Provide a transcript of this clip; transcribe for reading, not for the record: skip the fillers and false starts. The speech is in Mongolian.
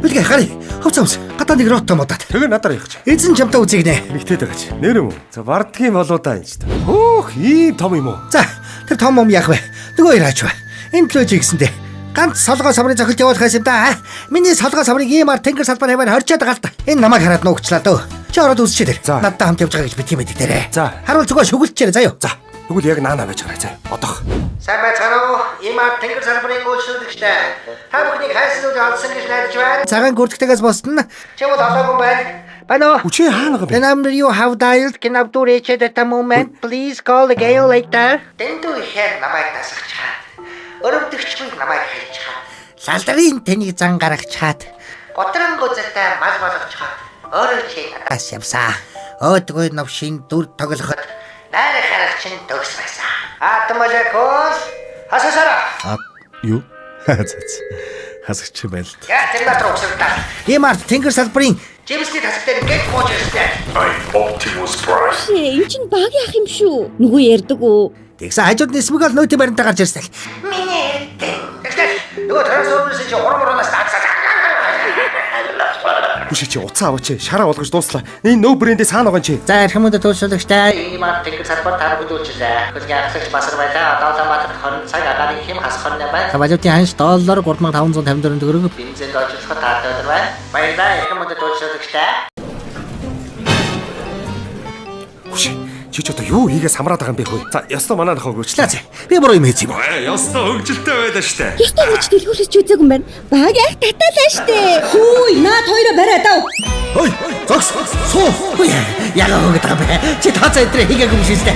Бэлгээ харъя. Хувц хувц. Гадаа нэг рот том удаад. Тэгээ надаар явах чи. Эзэн чамтай үзэгнэ. Нэгтээд байгаа чи. Нэр юм уу? За бардгийн болоо да энэ ч. Хөөх ийм том юм уу? За тэр том ом яах вэ? Нөгөө хоёр хаач ба. Энэ төлөө чи гэсэндээ. Ганц солгоо самрын зохилт явуулах байсан юм да. Миний солгоо самрыг ийм ар тэнгэр салбар хаваар хорчоод байгаа л да. Энэ намайг хараад нуугчлаа дөө. Чи ороод үзчихээ тэр. За. Надтай хамт явж байгаа гэж бит юм байдаг дээрээ. За. Харуул зүгээр шүгэлчээрэй заяа. За тэгвэл яг наана байж гараа заа. Одоох. Сайн байцгаана уу? Ийм ар тэнгэр салбарын үйлчлүүлэгчтэй. Та бүхнийг хайсан үйл олсон гэж найдаж байна. Цагаан гүрдэгтэйгээс босдно. Чи бол олоогүй байна. Байна уу? Үчи хаана байгаа The юм бэ? number you have dialed cannot be reached at the moment. Please call again later. Дэндүү ихээр намайг дасгачхаад. Өрөвдөгчгүй намайг хайчхаад. Лалдрын тэнийг зан гаргачхаад. Готрон гүзэлтэй мал болгочхаад. Өөрөө чи надаас явсаа. Өөдгөө новшин дүр тоглоход найр харах чинь төгс байсан. Атомолекул хасасара. А юу? За за. Хасагч байна л. Я тэр надруу угсралаа. Ийм арт тэнгэр салбарын жимсний тасаг дээр ингээд бууж ирсэн. I'm Optimus Prime. Шээ, эн чинь баг яах юм шүү. Нөгөө ярьдаг уу? Тэгсэн хажууд нь Смигол нөтө баримтаа гарч ирсэн. Миний эрдэн. Тэгсэн нөгөө трансформерс чи хурам хурамаас таацаа. Хүшээ чи уцаа аваач. Шараа болгож дууслаа. Энэ нөө брэндээ цаана байгаа юм чи. За эрхэм мөндөд үйлчлэгчтэй ийм арт тэнгэр салбар та бүхэнд үйлчилээ. Хөлгийн ахлагч Басар байлаа. Одоо Улаанбаатарт 20 цаг агаарын хэм хас 28 байна. Валютын ханш доллар 3554 төгрөг. Бензинд очлоход таатай өдөр байна. Баярлалаа эрхэм мөндөд үйлчлэгчтэй. Хүшээ чи ч одоо юу хийгээ самраад байгаа юм бэ хөөе. За ёстой манай нөхөө хөгжлээ. За би буруу юм хийсэн юм уу? Ээ ёстой хөгжилтэй байлаа штэ. Ёстой гэж дэлгүүрч үзээгүй юм байна. Баг яах татаалаа штэ. Хүү, наад хоёроо бариа дав. Ой, зогс. Суу. Яга хөөгд байгаа юм бэ? Чи тооцоо өдрөө хийгээгүй юм шиг үстэй.